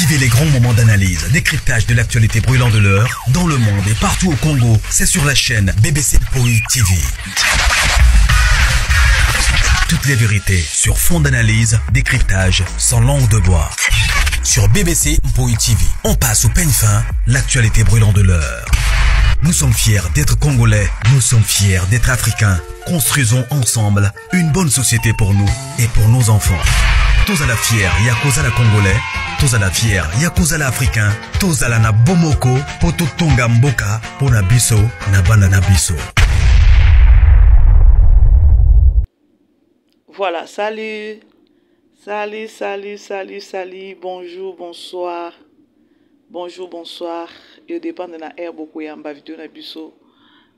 Vivez les grands moments d'analyse, décryptage de l'actualité brûlante de l'heure, dans le monde et partout au Congo. C'est sur la chaîne BBC Poi TV. Toutes les vérités sur fond d'analyse, décryptage, sans langue de bois. Sur BBC Mpoi TV, on passe au peigne fin l'actualité brûlante de l'heure. Nous sommes fiers d'être Congolais, nous sommes fiers d'être Africains. Construisons ensemble une bonne société pour nous et pour nos enfants. Tous à la fière, Yakoza la Congolais, tous à la fière, Yakoza la Africain, tous à la na Bomoko, Poto Tonga Mboka, Pona Biso, na Bana na Biso. Voilà, salut, salut, salut, salut, salut, bonjour, bonsoir, bonjour, bonsoir. Et dépend de la air beaucoup yamba vidéo na biso,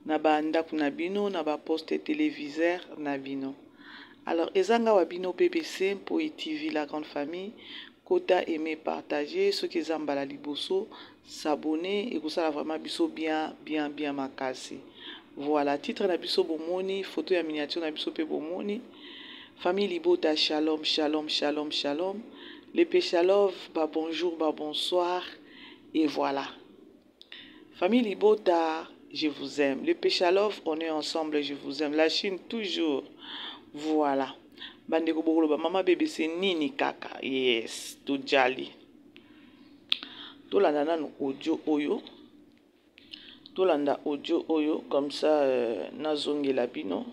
na ba ndaku na bino, na ba poste téléviseur na bino. Alors, ezanga wa bino BBC Mpoi TV la grande famille, kota aimer partager, ce qui eza mbala liboso, s'abonner et kosala vraiment biso bien bien bien makasi. Voilà, titre na biso bomoni, photo ya miniature na biso pe bomoni. Famille Libota, shalom, shalom, shalom, shalom. Les Péchalov, bah bonjour, bah bonsoir. Et voilà. Famille Libota, je vous aime. Le Péchalov, on est ensemble, je vous aime. La Chine, toujours. Voilà. Bandeko bokoloba, mama BBC nini kaka. Yes, tojali. Tolanda nanu audio oyo. Tolanda audio oyo, comme ça, nazongela bino.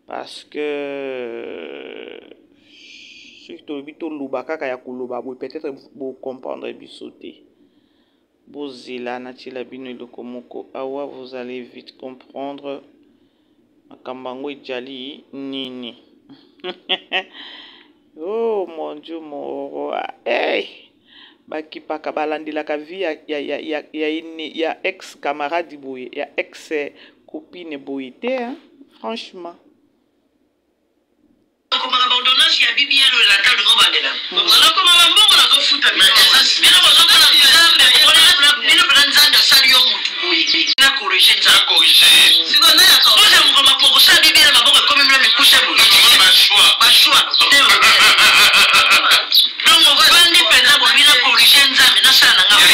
Parce que soki tolobi toloba kaka ya koloba boye, peut-être bo comprendre biso te. Bozela natiela bino eloko moko awa, vous allez vite comprendre makambo yango ejali nini. Oh mon Dieu, mon roi. Hey! Bakipaka balandelaka vie ya ex camarade boye, ya ex copine boye te, hein? Franchement. Komaka ba ordonnance ya BBL oyo elata olingo bandela. Nazokoma ba mbongo nazofuta bino. Bino bozotala Nzambe, bino pena Nzambe asali yo mutu boye. Na corriger Nzambe. Sikoyo nani akoza mokolo makolo kosala BBL maboko ekomi bino mikuse boye. Ba choix. Donc ovandi penza boye bino corriger Nzambe nasala na nga.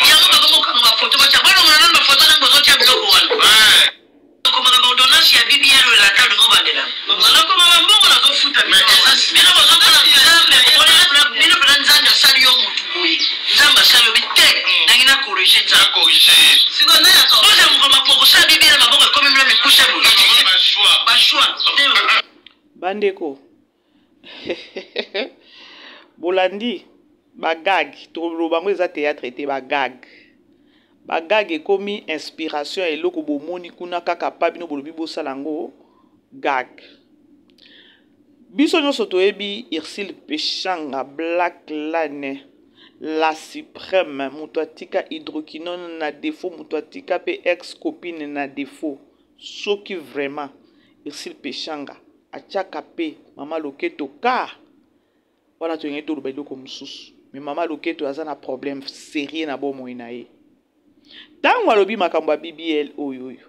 Yango bakomokanga ba photo batia. Bolongola nanu ba photo nanu bozotia biloko wana. Nakomaka ba ordonnance ya BBL oyo elata olingo bandela. Nakoma ba mbongo nazofuta bino. Bino bozotala Nzambe, bino pena Nzambe asali yo mutu boye. Nzambe asali yo bi te, nangi na corriger Nzambe. Sikoyo nani akoza mokolo makolo kosala BBL maboko ekomi bino mikuse boye. Ba choix. Bandeko. Bolandi ba gag, toloba ngo eza théâtre te, ba gag. Ba gag ekomi inspiration ya eloko bomoni kuna kaka pa bino bolobi bosala ngo gag. Biso nyonso toyebi Ursule Peshanga Black Line la suprême, moto atika hydroquinone na défaut, moto atika pe ex copine na défaut. Soki vraiment Ursule Peshanga atiaka pe mama Loketo ka wana tolingi toloba eloko mosusu, mais mama Loketo aza na problème sérieux na bomoi na ye. Tango alobi makambo ya BBL oyo oyo,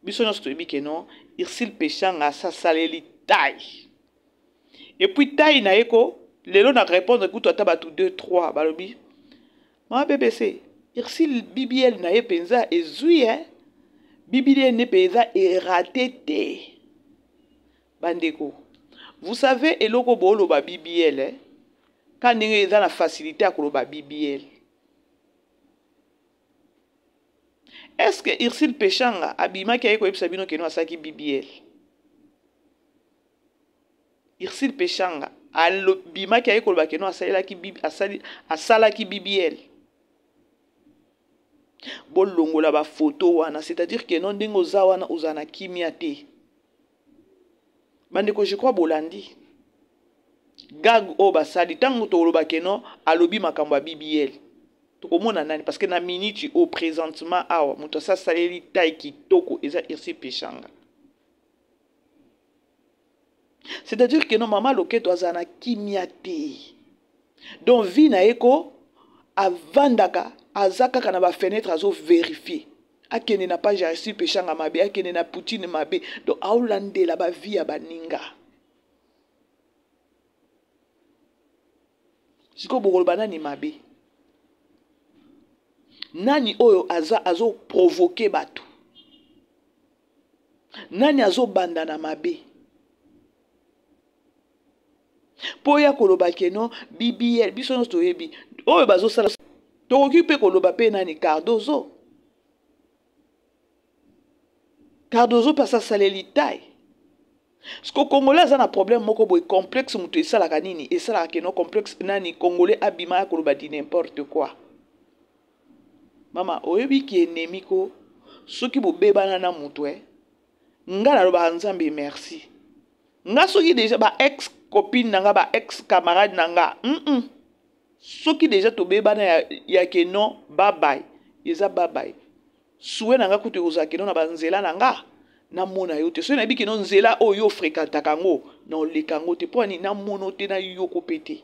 biso nyonso toyebi ke non, Ursule Peshanga asasaleli taille. Et puis taille na ye ko lelo na répondre kutu ata batu 2 3 balobi mama BBC Ursule BBL na ye penza ezui, hein? BBL ne penza erate te. Bandeko, vous savez eloko boloba BBL, hein? Ka ndenge eza na facilité ya koloba BBL. Est-ce que Ursule Peshanga abimaki aye koyebisa bino keno asalaki BBL? Ursule Peshanga alobimaki aye koloba keno asalaki BBL. Bolongola ba photo wana, c'est-à-dire que non ndenge oza wana oza na kimia te. Bandeko, je crois bolandi gag oyo basali ntango tokoloba ke non alobi makambo ya BBL. Tokomona nani parce que na minute oyo présentement awa moto asasaleli taille kitoko eza Ursule Peshanga. C'est-à-dire que non mama Loketo aza na kimia te. Donc vie na ye ko avandaka aza kaka na ba fenêtre azo vérifier. Akende na page ya Ursule Peshanga mabe, akende na Poutine mabe. Donc aolandela ba vie ya baninga. Sikoyo bokoloba nani mabe? Nani oyo aza azo provoquer bato? Nani azobanda na mabe? Mpo oya koloba ke non BBL, biso nyonso toyebi oyo bazosala. Tokoki mpe koloba mpe nani? Cardozo. Cardozo mpe asasaleli taille. Siko congolais aza na problème moko boye, complexe. Moto esalaka nini? Esalaka ke non complexe nani congolais abima ya koloba di n'importe quoi. Mama, oyebi ki ennemi ko soki bobebana na moto e nga nalobaka Nzambe merci. Nga soki deja ba ex copine na nga, ba ex camarade na nga, Soki deja tobebana ya ke non babay, eza babay. Suwe na nga kutu ekozala keno na banzela na nga namona yo te. Soki nayebi keno nzela oyo yo fréquentaka yango, na oleka yango te. Mpo ani namono te, nayoko mpe te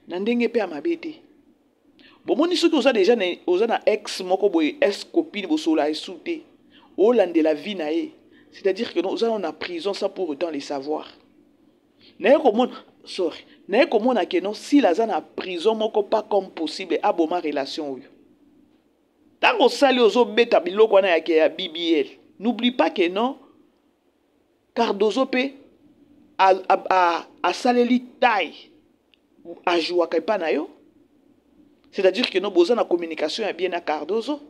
na ndenge mpe ya mabe te. Bomoni, soki oza deja na, oza na ex moko boye, ex copine, bosola esu te, olandela vie na ye, c'est-à-dire que non, oza na prison sans pour autant le savoir. Naye komona, sorry, naye komona ke non, s'il aza na prison moko pas comme possible aboma relation oyo. Ntango osali, ozobeta biloko wana yake ya BBL, n'oublie pas que non, Cardozo mpe asaleli taille, ajouaka epa na yo, c'est-à-dire que non, boza na communication ya bien na Cardozo.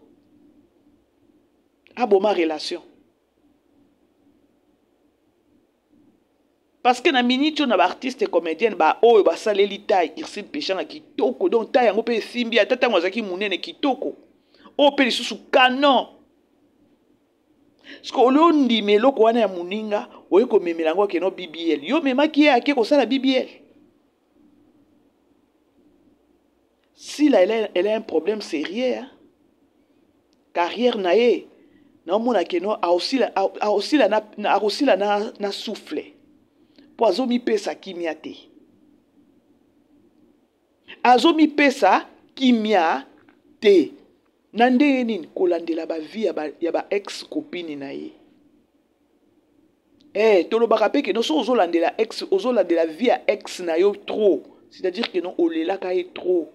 Aboma relation parce que na minute oyo na baartiste comédienne baoyo basaleli taille, Ursule Peshanga kitoko, donc taille yango mpe esimbi ata ntango azalaki monene kitoko, oyo mpe lisusu canon. Soki olie ondima eloko wana ya moninga, oye komemela yango akeno BBL, yo omemaki ye ake kosala BBL. Sila, elle a un problème sérieux, hein? Carrière na ye, naomona keno aosila na souffle mpo azomipesa kimia te, azomipesa kimia te. Na ndenge nini kolandela bavie ya ba ex copine na ye? Tolobaka mpe keno soki ozolandela ex, ozolandela vie ya ex na yo trop, c'est-à-dire que non, olelaka ye trop.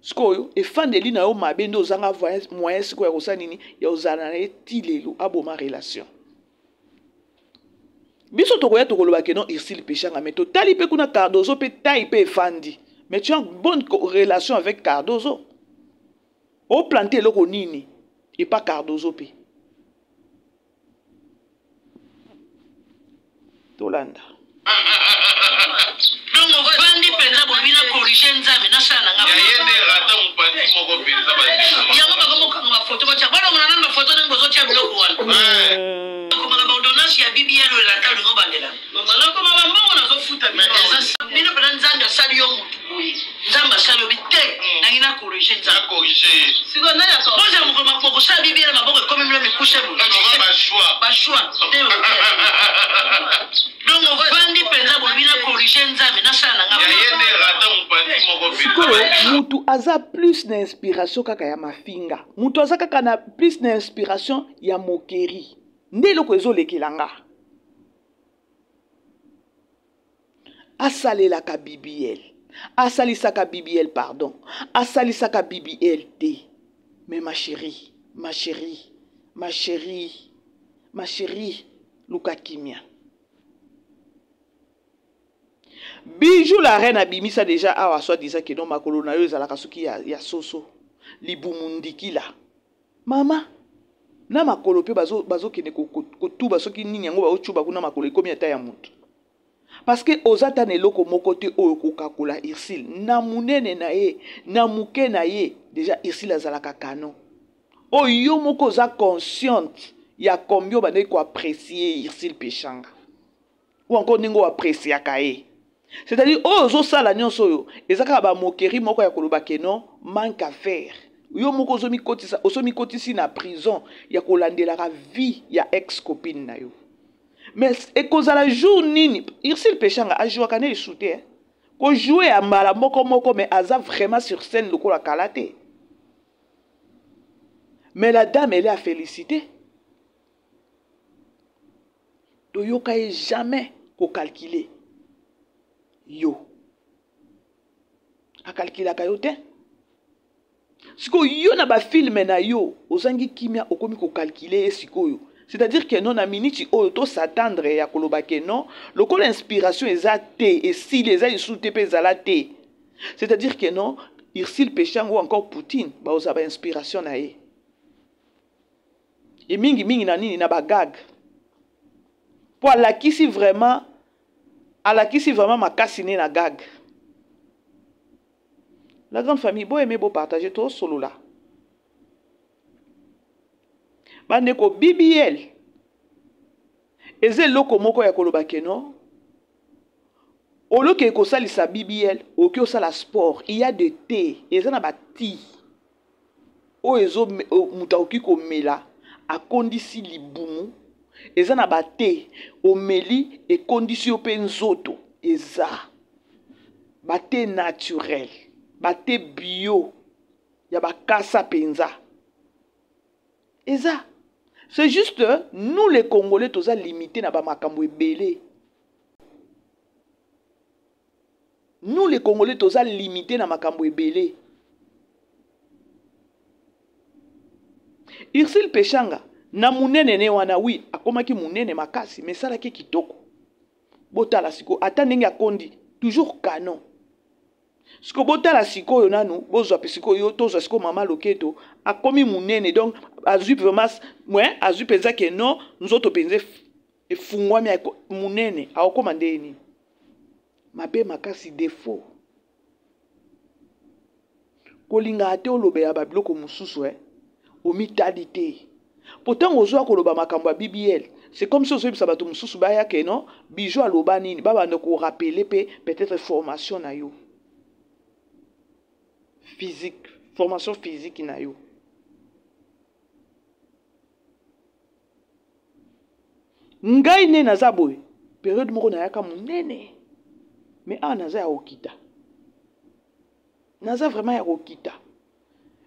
Sikoyo efandeli na yo mabe nde ozanga moyen sikoyo ya kosala nini, ya ozala na ye ti lelo. Aboma relation. Biso tokoya tokoloba ke non, Ursule Peshanga, mais totali mpe kuna Cardozo mpe taille mpe efandi, mais tu as une bonne relation avec Cardozo. Oplante eloko nini epa Cardozo mpe? Tolanda. Donc ovandi mpenza bolobi na corrige Nzambe, nasala na nga yango. Bakomokanga bafoto, batia balongola nanu bafoto ndenge bozotia biloko wana. Komaka baordonnance ya BBL oyo elata olingo bandela nakoma bambongo nazofuta bino mpena. Nzambe asali yo motu boye, Nzambe asali yo bi te, nangi na corrige Nzambe. Bozela mokolo bokosala BBL, maboko ekomi mino mikuse boye, bashwa. Donc ovandi mpenza bolobi na corrige Nzambe, nasala na nga. Sikoyo mutu aza plus na inspiration kaka ya mafinga, mutu aza kaka na plus na inspiration ya mokeri nde eloko ezolekela nga. Asalelaka BBL, asalisaka BBL, pardon, asalisaka BBL te. Mais ma chérie, ma chérie, ma chérie, ma chérie, luka kimia. Bijou la reine abimisa déjà awa, soit disant que non, makolo na yo ezalaka soki ya soso, libumu ndikila. Mama na makolo mpe bazokende kotuba soki nini yango, baotuba kuna makolo ekomi ata ya motu, parce que oza ata na eloko moko te oyo kokakola Ursule na monene na ye, na moke na ye. Déjà Ursule azalaka canon oyo yo moko oza consciente ya combien obandaki koapprécie Ursule Peshanga ou encore ndenge oappréciaka ye. C'est-à-dire oyo ozosala nyonso oyo eza kaka bamoquerie moko ya koloba ke non, manque à faire. Yo moko ozomikotisa, ozomikotisi na prison ya kolandelaka vie ya ex copine na yo. Mais ekozala jour nini Ursule Peshanga ajouaka ne esu te, eh? Kojoue ya mbala moko moko, mais aza vraiment sur scène lokola kala te. Mais la dame, elle est à féliciter. Toyoka ye jamais kocalculer. Yo akalkulaka yo te. Sikoyo yo na bafilme na yo ozangi kimia, okomi kokalkule ye sikoyo. C'est-à-dire que non, na miniti oyo to s'attendre ya koloba ke non, lokola inspiration eza te, esili, eza lisusu te mpe ezala te. C'est-à-dire que non, Ursule Peshanga ou encore Poutine baoza ba inspiration na ye. E mingi mingi na nini, na ba gag. Po alakisi vraiment, alakisi vraiment makasi ne na gag. La grande famille, bo aimer, bo partager, to solola. Bandeko, BBL eza eloko moko ya koloba ke non, oloki ekosalisa BBL, okoki osala sport, il y a de thé, eza na ba ti oyo ezo moto akoki komela akondisi libumu, eza na ba thé omeli ekondisi yo mpe nzoto, eza ba thé naturel, ba thé bio ya bakasa penza. Eza c'est juste nous les Congolais toza limité na ba makambo ebele. Nous les Congolais toza limité na makambo ebele. Ursule Peshanga na munene ne wana, oui, akomaki munene makasi, mais salaki kitoko. Botala siko ata ndenge akondi toujours canon. Siko botala sikoyo nanu, bozwa pe sikoyo, tozwa sikoyo mama Loketo akomi munene, donc azwi vraiment, ouais, azwi penza ke non, nzoto penza efungwami munene, akokoma ndenge nini? Mabe makasi, défaut. Kolingaka te olobela ba biloko mosusu, eh? Omitali te. Po tango ozwa koloba makambo ya BBL, c'est comme si ozoyebisa bato mosusu baya ke non, Bijou aloba nini, ba banda ko rappeler pe peut-être formation na yo. Physique, formation physique na yo. Ngai nde naza boye, période moko nayaka monene, mais awa naza ya kokita. Naza vraiment ya kokita.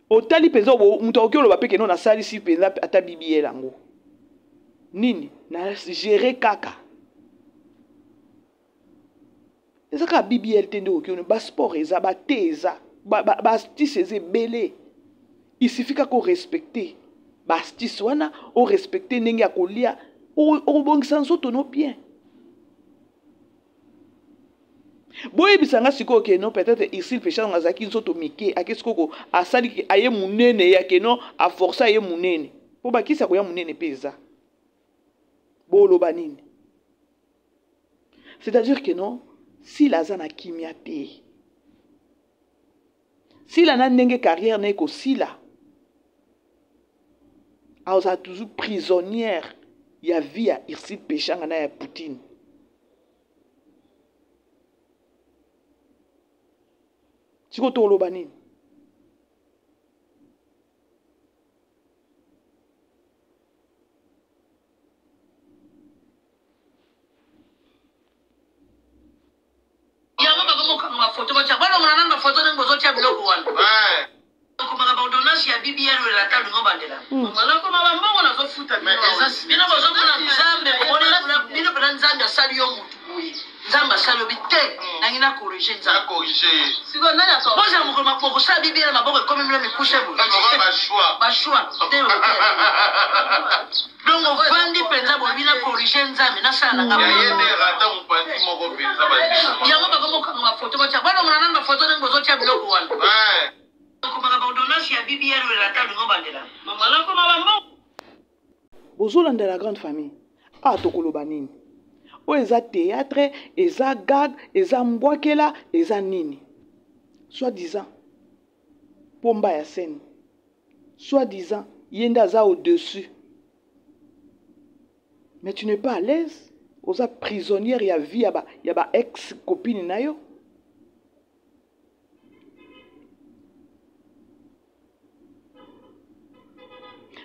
Otali penza moto akoki oloba pe ke non, nasalisi penza ata BBL yango. Nini? Na gérer kaka. Eza kaka BBL te nde okoki ono, ba sport eza, ba thé eza, ba astuce eza ebele. Il suffit kaka orespecter ba astuce wana, orespecter ndenge ya kolia, okobongisa nzoto no bien. Boyebisa nga sikoyo ke non, peut-être Ursule Peshanga azalaki nzoto mike, ake sikoyo ko, asali ke aye munene, ya ke non, a forcer aye munene. Po bakisi ya koya munene pe eza. Boloba nini? C'est-à-dire que non, Sila aza na kimia te. Sila na ndenge carrière na eko sila. Aza toujours prisonnière ya vie ya Ursule Peshanga na ya Poutine. Siko toloba nini? Yango bakomokanga bafoto batya balongola nanu bafoto ndenge bozotya biloko wana. Okomaka ba ordonnance ya BBL oyo elata olingo bandela. Nakoma ba mbongo nazofuta bino. Bino bozomona Nzambe, bomoni bino pena Nzambe asali yo mutu boye. Nzambe asali yo bi te, nangi na corriger Nzambe. Sikoyo nani ako Bozela mokolo bokosala BBL maboko ekomi bino mikuse boye. Ba choix. Te Donc ovandi penza bolobi na corriger Nzambe nasala na nga. Yango bakomokanga ba photo batya balongola nanu ba photo ndenge bozotia biloko wana. Okomaka ba ordonnance ya BBL oyo elata olingo bandela. Mama nakoma ba mbongo. Bozolanda la grande famille. Ah, tokoloba nini? Oyo eza théâtre, eza gag, eza mbwakela, eza nini? Soit disant pomba ya scène. Soit disant ye nde aza au-dessus. Mais tu n'es pas à l'aise. Oza prisonnière ya vie ya ba ex copine na yo.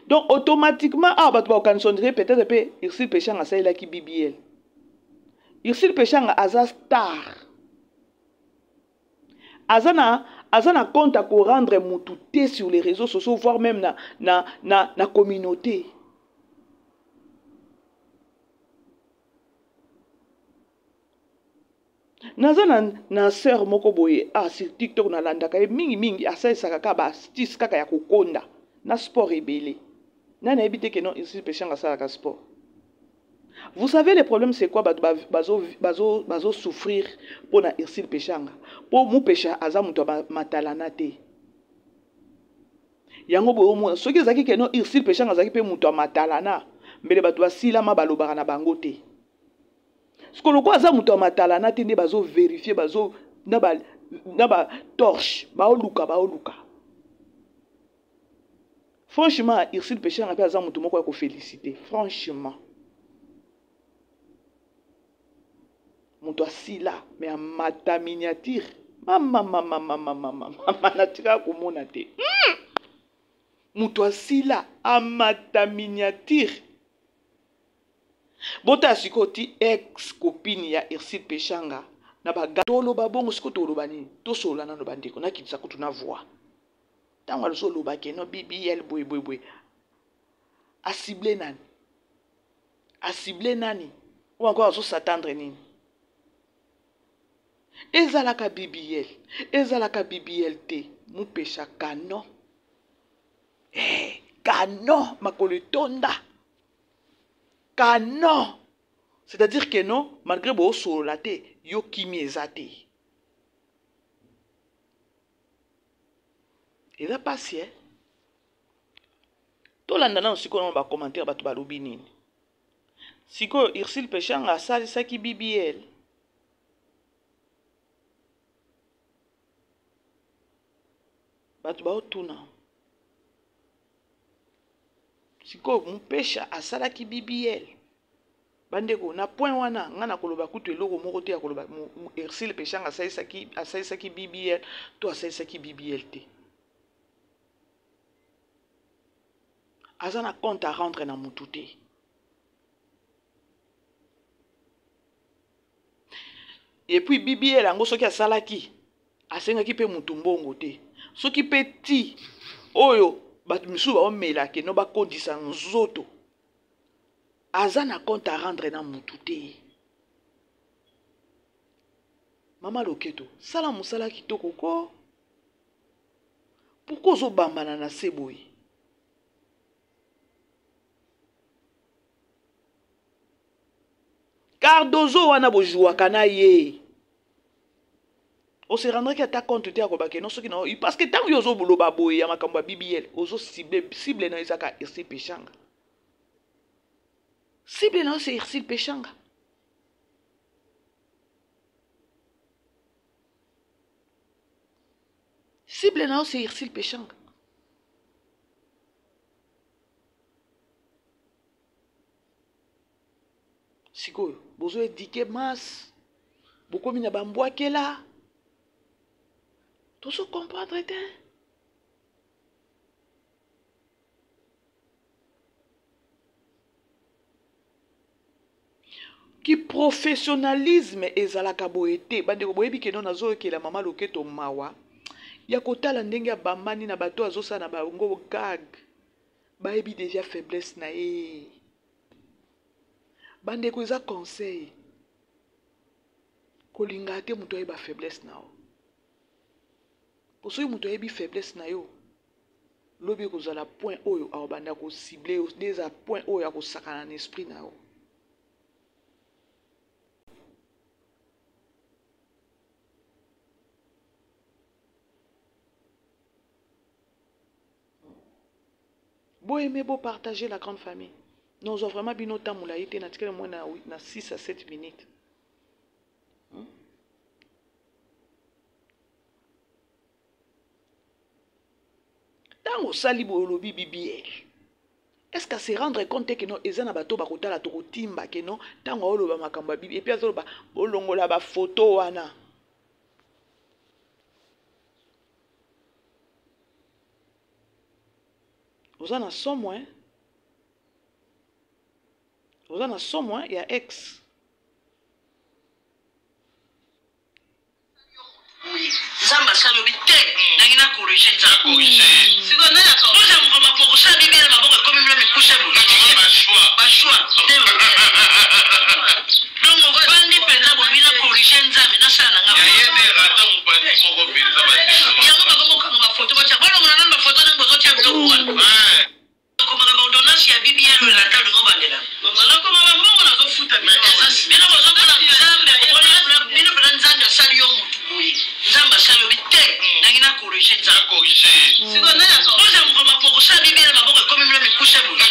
Donc automatiquement awa bato bakokanisa on dirait peut-être pe Ursule Peshanga asalelaki BBL. Ursule Peshanga aza star. Aza na compte à ko rendre mutu te sur les réseaux sociaux, voire même na communauté. Naza na, na sœur moko boye ah, sur TikTok nalandaka ye mingi mingi, asalisaka kaka ba astuce kaka ya kokonda na sport ebele. Nani ayebi te ke non Ursule Peshanga asalaka sport? Vous savez le problème c'est quoi? Bato bazo bazo bazo souffrir mpo na Ursule Peshanga, mpo Mupesha aza moto ya matalana te. Yango boye omona soki ezalaki ke non Ursule Peshanga azalaki mpe moto ya matalana, mbele bato basilama balobaka na bango te. Siko lokola aza moto ya matalana te, nde bazo verifier, bazo na ba na ba torche baoluka baoluka. Franchement Ursule Peshanga mpe aza moto moko ya koféliciter, franchement. Moto asila mais amata miniature. Mama mama mama mama mama natikaka komona te. Moto asila amata miniature. Botala sikoyo ti ex copine ya Ursule Peshanga na ba toloba bongo sikoyo toloba nini? Tosolola nano bandeko, nakitisa kutu na voix. Ntango azoloba ke no BBL boye boye boye, a cible nani? A cible nani? Ou encore azo s'attendre nini? Ezalaka BBL, ezalaka BBL te, Mupesha canon. Eh, canon makolo etonda. Canon. C'est-à-dire que non, malgré bo solola te, yo kimi eza te. Eza pasi eh. Tolanda nano sikoyo na ba commentaire bato balobi nini. Sikoyo Ursule Peshanga asalisaki BBL. Bato baotuna. Sikoyo Mupesha asalaki BBL. Bandeko na point wana nga na koloba kutu eloko moko te ya koloba Ursule Peshanga asalisaki asalisaki BBL to asalisaki BBL te. Aza na compte à rendre na mutu te. Et puis BBL yango soki asalaki asengaki pe mutu mbongo te. Soki pe ti oyo bato misusu baomela ke no bakondisa nzoto, aza na compte à rendre na mutu te. Mama Loketo, sala mosala kitoko ko. Pourquoi ozobambana na se boye? Cardozo wana bojouaka na ye. On se rendrait ata compte te ya koloba ke non soki na parce que ntango yo ozoloba boye ya makambo ya BBL, ozo cible, cible na yo ezaka Ursule Peshanga. Cible na yo c'est Ursule Peshanga. Cible na yo c'est Ursule Peshanga. Sikoyo bozo éduquer masse, bokomi na bambwakela, tozo comprendre te. Ki professionnalisme ezalaka boye te. Bandeko boyebi ke non nazoyokela mama Loketo mawa ya kotala ndenge abambani na bato azosala na bango gag, bayebi déjà faiblesse na ye. Bandeko eza conseil, kolinga te moto ayeba faiblesse na yo. Po soki moto ayebi faiblesse na yo, lobi ekozala point oyo akobanda ko cibler yo, nde eza point oyo akosakana na esprit na yo. Bo aimer, bo partager la grande famille. Nozwa vraiment bino temps molayi te, natikali moins na 6 à 7 minutes. Tango osali boye olobi BBL, est-ce qu'à se rendre compte que non eza na bato bakotala tokotimba ke non tango aoloba makambo ya BBL, et puis azoloba bolongola ba photo wana. Oza na somo hein? Oza na somo hein ya ex. Nzambe asali obi te nangi na corriger nzambe. Sikoyo nani akoza mokolo bakokosala biblia na maboko ekomi mino mikuse boye. Ba choix. Donc ovandi mpenza bobi na corriger nzambe na Boza mokolo bakokosala bibele maboko ekomi mino mikuse boye.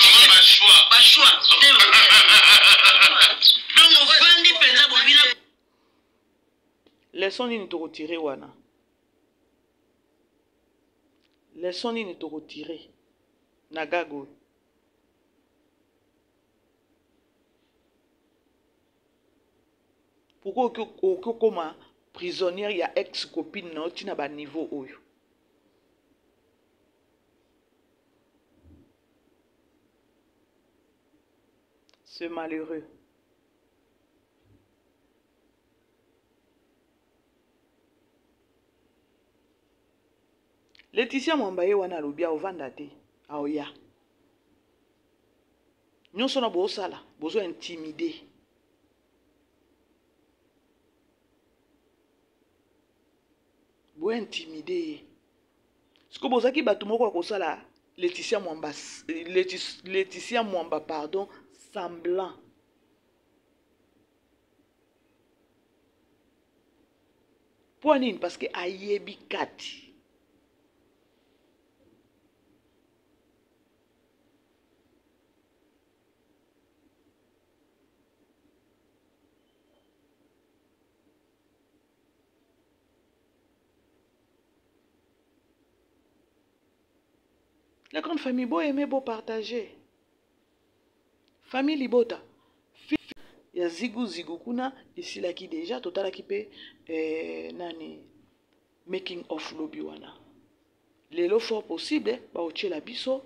Bashwa. Donc ofandi mpenza bobina. Leçon nini tokotire wana? Leçon nini tokotire na gag oyo? Pourquoi okoki okoma prisonnière ya ex copine na yo ntina ba niveau oyo? C'est malheureux. Laetitia Mwamba ye wana alobi aovanda te aoya nyonso na bosala bozo intimide bo intimide ye sikoyo bozalaki bato moko ya kosala Laetitia Mwamba, Laetitia Mwamba pardon semblant mpo nini parce que ayebi kati La grande famille, bo aimer, bo partager. Famille Libota. Ya zigu zigu kuna esilaki deja totalaki pe eh, nani making of lobi wana. Lelo fort possible baotiela biso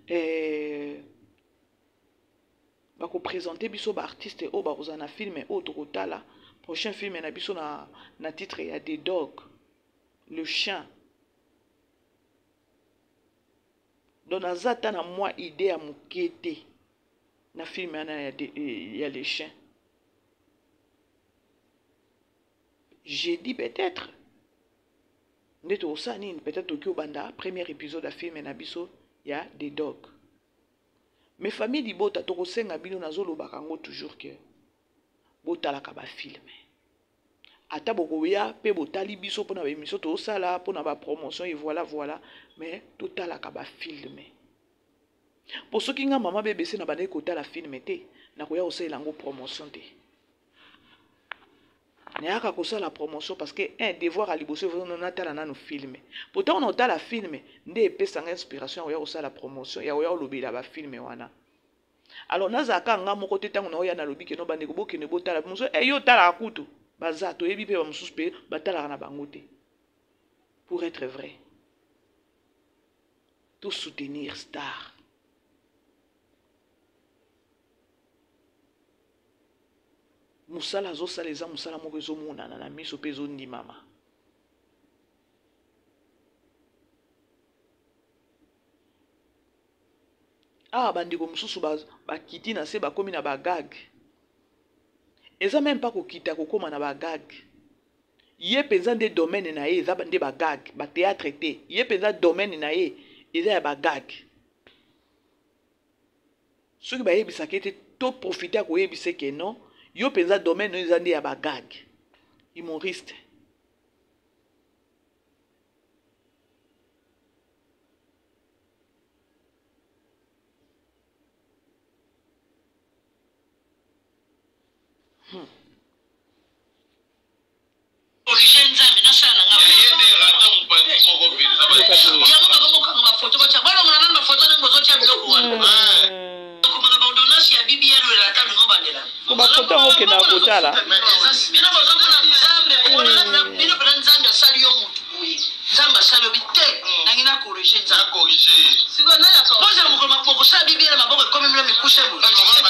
eh, bako presenter biso ba artiste oyo bakozala na film oyo tokotala prochain film na biso na, na titre ya The Dog le chien donc naza ata na mwa idée ya moke te na film wana ya, eh, ya le chien jeudi peut-être nde tokosala nini peut-être tokoki obanda premier épisode ya film na biso ya The Dog. Mais famille libota tokosenga bino nazolobaka yango toujours que botalaka ba film ata bokoya pe botali biso pona ba émission tozosala pona ba promotion et voilà voilà mais totalaka ba film po soki nga mama BBC na bandaki kotala film te nakoya kosalela yango promotion te. Nayaka kosala promotion parce que un devoir ya liboso ezo natala nanu film po ntango na otala film nde epesa nga inspiration ya koya kosala promotion ya koya kolobela ba film wana alors nazala kaka nga moko te ntango naoya nalobi keno bandeko bokende botala mosusu eh, yo otalaka kutu baza toyebi mpe bamosusu mpe batalaka na bango te pour être vrai to soutenir star Musala azosala eza musala moko ezomonana na miso pe ezondimama. Awa bandeko mosusu bakiti na se bakomi na bagag. Eza meme pas kokita kokoma na bagag. Ye mpenza nde domaine na ye eza nde bagag, ba théâtre te. Ye mpenza domaine na ye eza ya bagag. Soki bayebisaka ye te to profiter ya koyebisa ye que non yo penza domaine nayo eza nde ya ba gag humoriste. Corrige nzambe nasala na nga yango bakomokanga bafoto batya balongola nanu bafoto ndenge bozotya biloko wana okomaka baordonnance ya bbl oyo elata lingo bandela bafoto yango okendaka kotala bino bozomona nzambe bino mpena nzambe asali yo motu boye nzambe asali yo bi te nangi na corrige nzambe bozala mokolo makokosala bbl maboko ekomi mino mikuse boye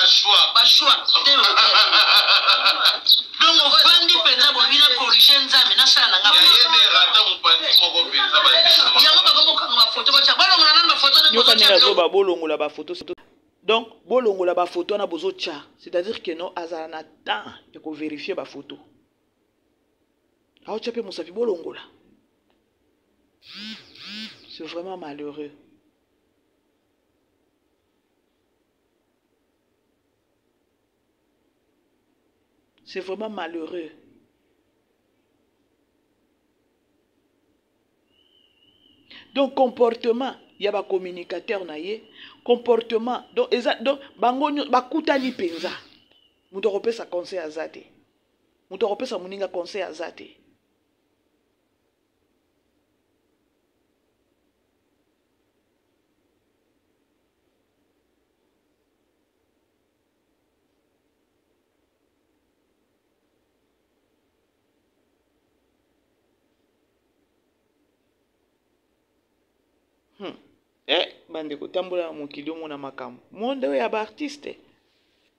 bashwa te Donc ovandi penza bobi na corriger nzambe nasala na nga. Yaye nde rata mopanzi moko penza ba ndeko. Yango bakomi kokanga ba photo batia balongola nanu ba photo Yoka ndenge azoba bolongola ba photo donc bolongola ba photo wana bozotia c'est-à-dire que non azala na temps ya ko verifier ba photo aotia mpe mosapi bolongola c'est vraiment malheureux. C'est vraiment malheureux. Donc comportement ya ba communicateur na ye, comportement donc eza donc bango bakutani penza. Moto akopesa conseil aza te. Moto akopesa moninga conseil aza te. Hmm. Eh, bandeko tambola na mokili omona makambo monde oyo ya baartiste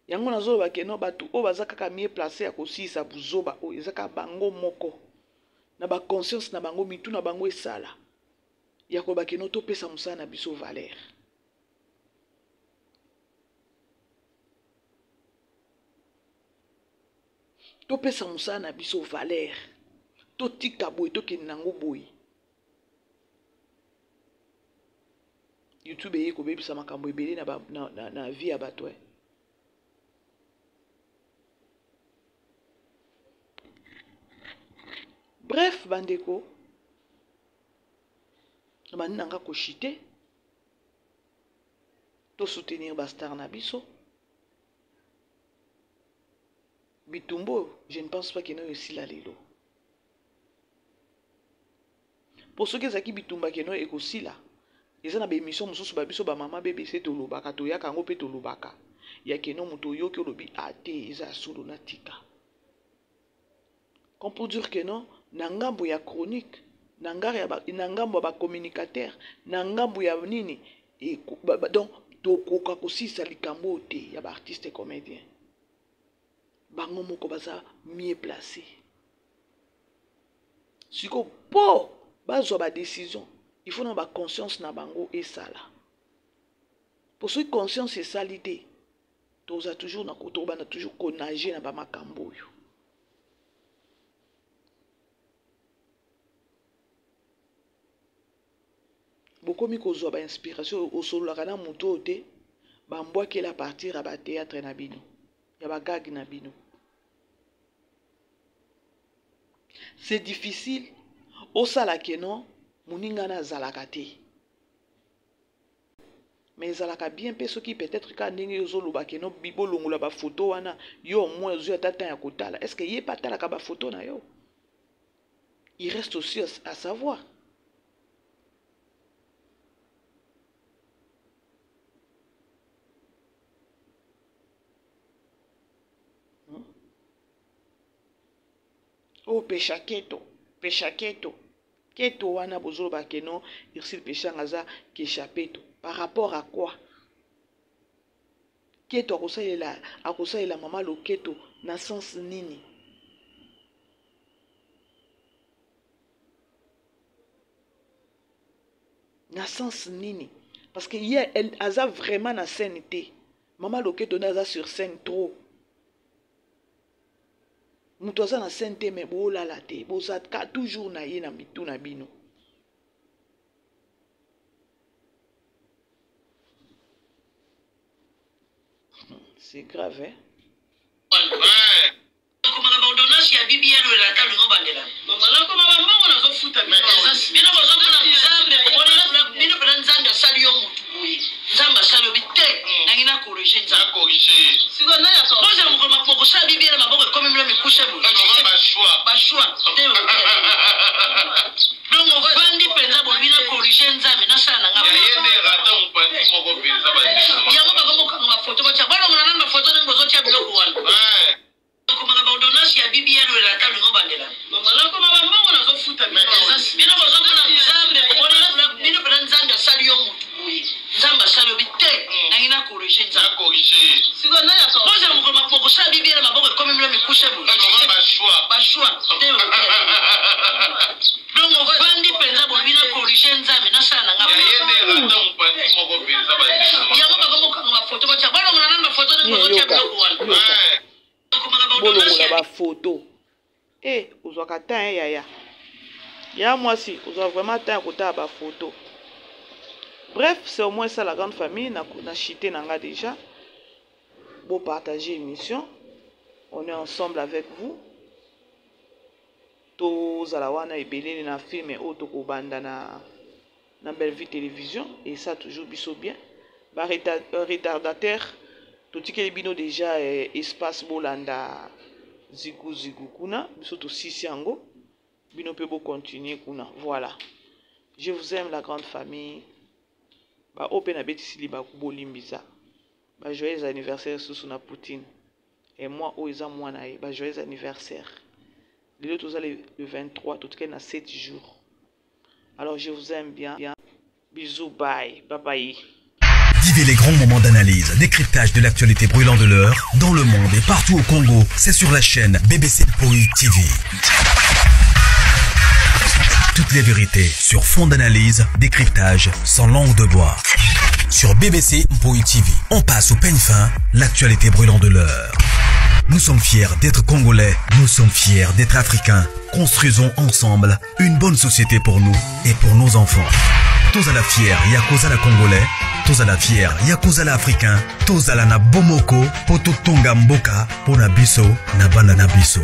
yango nazoloba keno bato oyo baza kaka mie place ya kosilisa buzoba oyo eza kaka bango moko na baconscience na bango mitu na bango esala ya koloba keno topesa mosala na biso valeur. Topesa mosala na biso valeur, totika boye tokende nango boye. YouTube eye kobebisa makambo ebele na, ba, na, na, na vie ya bato eh. Bref bandeko, na bandi na nga koshite, to soutenir ba star na biso. Bitumba oyo je ne pense pas que no esila lelo. Po soki ezalaki bitumba que no ekosila, eza na ba emission mosusu ba biso ba mama BBC tolobaka, toyaka yango pe tolobaka ya que no moto oyoki olobi ah te eza ya solo natika. Comme pour dire que non, na ngambo ya chronique, na ngar ya ba, na ngambo ya ba communicateur, na ngambo ya nini, et, ba, ba, donc tokoka kosilisa likambo oyo te ya ba artiste comédien. Bango moko baza mieux placé. Siko po bazwa ba décision, il faut na ba conscience na bango esala. Po soki conscience esali te, toza toujours na tokobanda toujours ko nager na ba makambo oyo. Bokomi kozwa ba inspiration, osololaka na moto oyo te, ba mbwakela à partir ya ba théâtre na bino, ya ba gag na bino. C'est difficile osala que non moninga na azalaka te. Mais ezalaka bien pe soki peut-être ka ndenge yo ozoloba que non bolongola ba photo wana, yo au moins ozwi ata temps ya kotala. Est-ce que ye pe atalaka ba photo na yo? Il reste aussi à savoir. Oh, pesha keto, pesha keto. Keto wana bozoloba que non, Ursule Peshanga aza kesha peto. Par rapport à quoi? Keto akosalela, akosalela mama loketo na sens nini? Na sens nini? Parce que ye, elle aza vraiment na scène te. Mama loketo nde aza sur scène trop. Moto aza na scène te mais bolala te, boza ka toujours na ye na mitu na bino. C'est grave, hein? Okomaka ba ordonnance ya BBL oyo elata olingo bandela. Mama nakoma ba mbongo nazofuta bino. Bino bozomona Nzambe bomona bino pena Nzambe asali yo mutu boye. Nzambe asali yo bi te nangi na corriger Nzambe. Sikoyo nani ako Boza mokolo bokosala BBL maboko ekomi bino mikuse boye. Ba choix te. Donc ovandi penza bolobi na corriger Nzambe nasala na nga. Yango bakomokanga ba photo batia balongola nanu ba photo ndenge bozotia biloko wana. Okomaka ba ordonnance ya BBL oyo elata olingo bandela. Mama nakoma ba mbongo nazofuta bino. Bino bozomona Nzambe bomona bino pena Nzambe asali yo mutu boye. Nzambe asali yo bi te nangi na corriger Nzambe. Sikoyo nani ako Boza mokolo bokosala BBL maboko ekomi bino mikuse boye. Ba choix te. Donc ovandi penza bolobi na corriger Nzambe nasala na nga. Yango bakomokanga ba photo batia balongola nanu ba photo ndenge bozotia biloko wana. Bolongola ba photo. Eh, ozwaka temps eh, yaya. Ya mwasi, ozwa vraiment temps ya kotala ba photo. Bref, c'est au moins ça la grande famille na, na chité na nga déjà. Bo partager émission. On est ensemble avec vous. Tozala wana ebelele na film oyo tokobanda na. Na Bellevue Télévision et ça toujours biso bien. Ba retardataire totikeli bino déjà eh, espace bolanda zigu zigu kuna biso tosisi yango bino pe bo continuer kuna voilà. Je vous aime la grande famille. Ba oyo pe nabetisi libaku bolimbisa. Ba joyeux anniversaire susu na Poutine. Et moi oyo eza mwana ye ba joyeux anniversaire. Lelo toza le, le 23 totikali na 7 jours. Alors je vous aime bien. Bisous bye. Bye bye. Vivez les grands moments d'analyse, décryptage de l'actualité brûlante de l'heure, dans le monde et partout au Congo. C'est sur la chaîne BBC Poi TV. Toutes les vérités sur fond d'analyse, décryptage, sans langue de bois. Sur BBC Mpoi TV, on passe au peigne fin l'actualité brûlante de l'heure. Nous sommes fiers d'être Congolais, nous sommes fiers d'être Africains. Construisons ensemble une bonne société pour nous et pour nos enfants. Tozala fier ya kozala Congolais, tozala fier ya kozala Africain, tozala na bomoko po totonga mboka po na biso na bana na biso.